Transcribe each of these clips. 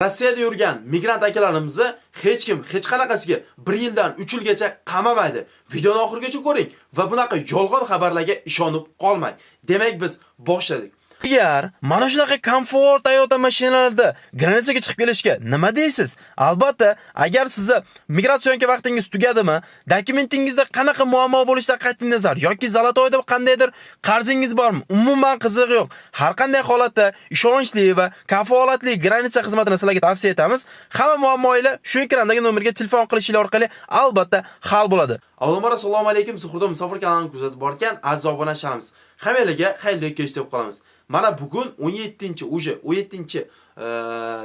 Rossiyada yurgan migrant akalarimizni hech kim hech qanaqasiga 1 yildan 3 yilgacha qamamaydi. Videoni oxirigacha ko'ring va bunaqa yolg'on xabarlarga ishonib qolmang. Demak, biz boshladik. Agar mana shunaqa komfort Toyota mashinalarda граница ga chiqib kelishga nima deysiz? Albatta, agar sizni миграционка vaqtingiz tugadimi, dokumentingizda qanaqa muammo bo'lishidan qat'iy nazar yoki золотой da qandaydir qarzingiz bormi? Umuman qizig'i yo'q. Har qanday holatda ishonchli va kafolatli граница xizmatini sizlarga tavsiya etamiz. Hamma muammoinglar shu ekrandagi nomerga telefon qilishinglar orqali albatta hal bo'ladi. Avvalambor, assalomu alaykum. Zuhurda Musofir kanalini kuzatib borgan aziz obunachilarimiz. Hammalarga xayrli kech deb qolamiz. Mana bugun 17, уже 17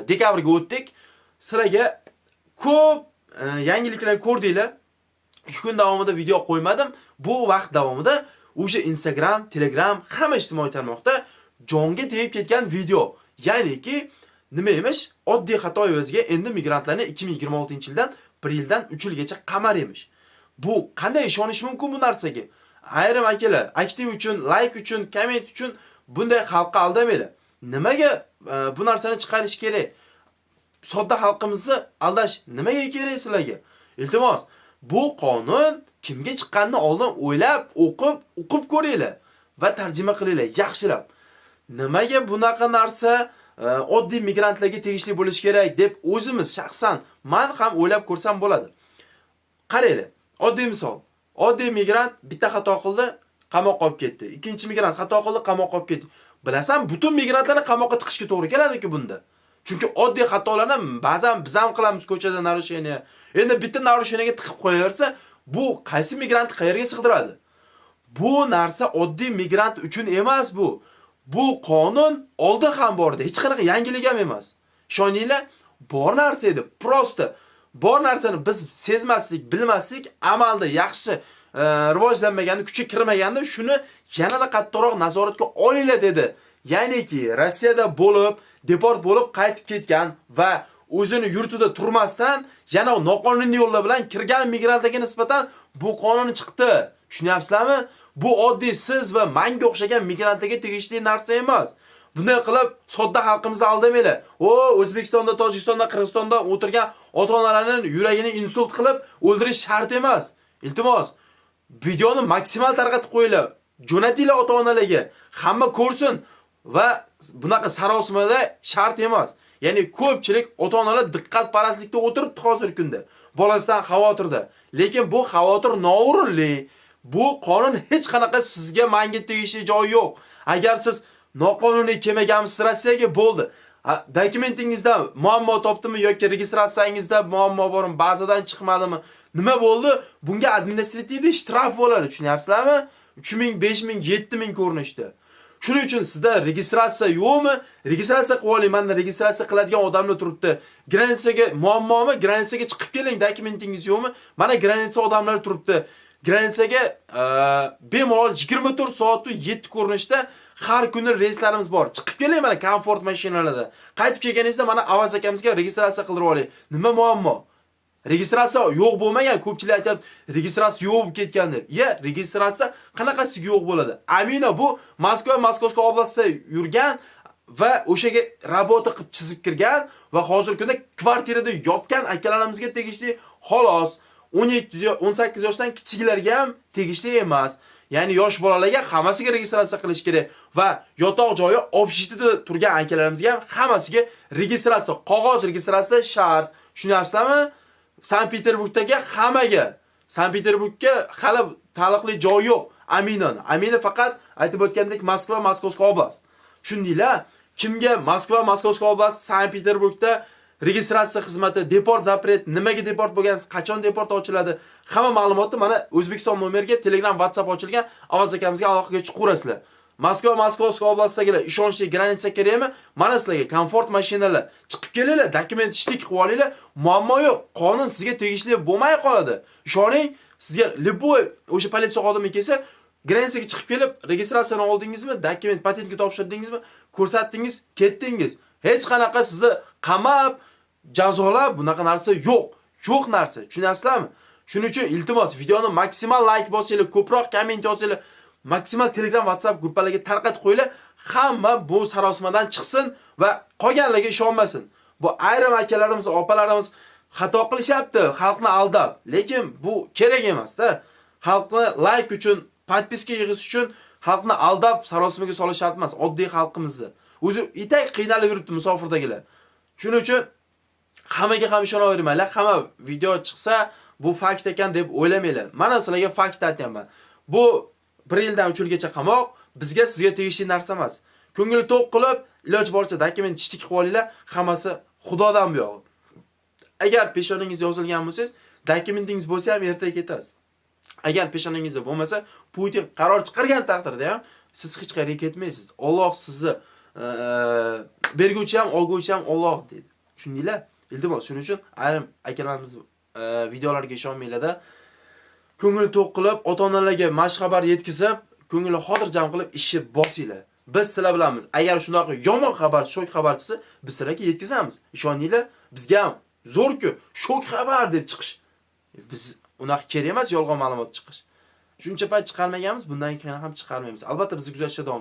dekabrga o'tdik. Sizlarga ko'p yangiliklar ko'rdinglar. 2 kun davomida video qo'ymadim. Bu vaqt davomida уже Instagram, Telegram, hamma ijtimoiy tarmoqda jonga tegib ketgan video. Ya'niki nima emish? Oddiy xato evaziga endi migrantlarni 2026-yildan 1 yildan 3 yilgacha qamar emish. Bu qanday ishonish mumkin bu narsaga? Ayrim akalar aktiv uchun, layk uchun, komment uchun bunday xalqqa aldamanglar. Nimaga bu narsani chiqarish kerak? Sodda xalqimizni aldash nimaga kerak sizlarga? Iltimos, bu qonun kimga chiqqanini oldin o'ylab, o'qib, o'qib ko'ringlar va tarjima qilinglar yaxshilab. Nimaga bunaqa narsa oddiy migrantlarga tegishli bo'lishi kerak deb o'zimiz shaxsan man ham o'ylab ko'rsam bo'ladi. Qaranglar, oddiy misol. Oddiy migrant bitta xato qildi, qamoqqa olib ketdi. Ikkinchi migrant xato qildi, qamoqqa olib ketdi. Bilasan, butun migrantlarni qamoqqa tiqishga to'g'ri keladi-ku bunda. Chunki oddiy xatolarni ba'zan biz ham qilamiz ko'chada, нарушение. Endi bitta нарушение ga tiqib qo'yaversa, bu qaysi migrant qayerga sig'diradi? Bu narsa oddiy migrant uchun emas bu. Bu qonun oldin ham bor edi. Hech qanaqa yangilik ham emas. Ishoninglar, bor narsa edi. Просто bor narsani biz sezmaslik, bilmaslik, amalda yaxshi rivojlanmaganda, kuchga kirmaganda shuni yanada qattiqroq nazoratga olinglar dedi. Ya'niki Rossiyada bo'lib, deport bo'lib qaytib ketgan va o'zini yurtida turmasdan yana noqonuniy yo'llar bilan kirgan migrantlarga nisbatan bu qonun chiqdi. Tushunyapsizlarmi? Bu oddiy siz va manga o'xshagan migrantlarga tegishli narsa emas. Bunday qilib sodda xalqimizni aldamanglar. O, O'zbekistonda, Tojikistonda, Qirg'izistonda o'tirgan ota-onalarning yuragini insult qilib o'ldirish shart emas. Iltimos, videoni maksimal tarqatib qo'yinglar. Jo'natinglar ota-onalarga. Hamma ko'rsin va bunaqa sarosimada shart emas. Ya'ni ko'pchilik ota-onalar diqqatparastlikda o'tiribdi hozirgi kunda. Bolasidan xavotirda. Lekin bu xavotir noo'rinli. Bu qonun hech qanaqa sizga, manga tegishli joyi yo'q. Agar siz noqonuniy kelmaganmisiz Rossiyaga, bo'ldi. Dokumentingizda muammo topdimi yoki registratsiyangizda muammo bormi, bazadan chiqmadimi? Nima bo'ldi? Bunga административный штраф bo'ladi, tushunyapsizlarmi? 3000, 5000, 7000 ko'rinishda. Shuning uchun sizda registratsiya yo'qmi? Registratsiya qilib oling. Mana registratsiya qiladigan odamlar turibdi. Граница ga muammomi? Граница ga chiqib keling, dokumentingiz yo'qmi? Mana граница odamlar turibdi. Граница ga bemalol 24 soat 7 ko'rinishda har kuni reyslarimiz bor. Chiqib keling mana komfort mashinalarda. Qaytib kelganingizda mana Avaz akamizga registratsiya qildirib oling. Nima muammo? Registratsiya yo'q bo'lmagan, ko'pchilik aytyapti, registratsiya yo'q bo'lib ketgan deb. Ya, registratsiya qanaqasiga yo'q bo'ladi? Amino bu Moskva, Московский область da yurgan va o'shaga работа qilib chizib kirgan va hozirgi kunda kvartirada yotgan akalarimizga tegishli xolos. 17, 18 yoshdan kichiklarga ham tegishli emas. Ya'ni yosh bolalarga hammasiga registratsiya qilish kerak va yotoq joyi общежитие da turgan akalarimizga ham hammasiga registratsiya, qog'oz registratsiya shart. Tushunyapsizlarmi? Sankt-Peterburgdagi hammaga. Sankt-Peterburgga hali taalluqli joy yo'q. Aminoni. Amina faqat aytib o'tgandek Moskva, Московский область. Tushundinglar? Kimga Moskva, Московский область, Sankt-Peterburgda registratsiya xizmati, deport запрет, nimaga deport bo'lgansiz, qachon deport ochiladi, hamma ma'lumotni mana O'zbekiston nomeriga Telegram, WhatsApp ochilgan, Avaz akamizga aloqaga chiqaverasizlar. Moskva, Московский область dagilar ishonchli граница kerakmi? Mana sizlarga komfort mashinalar. Chiqib kelinglar, dokument ishlik qilib olinglar, muammo yo'q. Qonun sizga tegishli bo'lmay qoladi. Ishoning, sizga любой o'sha politsiya xodimi kelsa, граница ga chiqib kelib, registratsiyani oldingizmi, dokument patentga topshirdingizmi, ko'rsatdingiz, ketdingiz. Hech qanaqa sizni qamab, jazolab bunaqa narsa yo'q. Yo'q narsa. Tushunyapsizlarmi? Shuning uchun iltimos, videoni maksimal layk bosinglar, ko'proq komment yozinglar, maksimal Telegram, WhatsApp gruppalarga tarqatib qo'yinglar. Hamma bu sarosimadan chiqsin va qolganlarga ishonmasin. Bu ayrim akalarimiz, opalarimiz xato qilishyapti, xalqni aldab. Lekin bu kerak emas-da. Xalqni layk uchun, подписка yig'ish uchun xalqni aldab sarosimaga solish shart emas, oddiy xalqimizni. O'zi и так qiynalib yuribdi musofirdagilar. Shuning uchun hammaga ham ishonavermanglar. Hamma video chiqsa, bu fakt ekan deb o'ylamanglar. Mana sizlarga fakt aytyapman. Bu 1 yildan 3 yilgacha qamoq bizga, sizga tegishli narsa emas. Ko'ngil to'q qilib, iloji boricha dokument ishtik qilib olinglar, hammasi Xudodan bu yog'i. Agar peshonangizda yozilgan bo'lsangiz, dokumentingiz bo'lsa ham ertaga ketasiz. Agar peshonangizda bo'lmasa, Putin qaror chiqargan taqdirda ham siz hech qayerga ketmaysiz. Alloh sizni berguvchi ham, olguvchi ham Alloh deydi. Tushundinglar? Iltimos, shuning uchun ayrim akalarimiz videolarga ishonmanglar-da. Ko'ngil to'q qilib, ota-onalarga mana shu xabar yetkazib, ko'ngilni xotirjam qilib ishni bosinglar. Biz sizlar bilanmiz. Agar shunaqa yomon xabar, shok xabar chiqsa, biz sizlarga yetkazamiz. Ishoninglar, bizga ham zo'r-ku shok xabar deb chiqish. Biz unaqa kerak emas yolg'on ma'lumot chiqish. Shuncha payt chiqarmaganmiz, bundan keyin ham chiqarmaymiz. Albatta bizni kuzatishda davom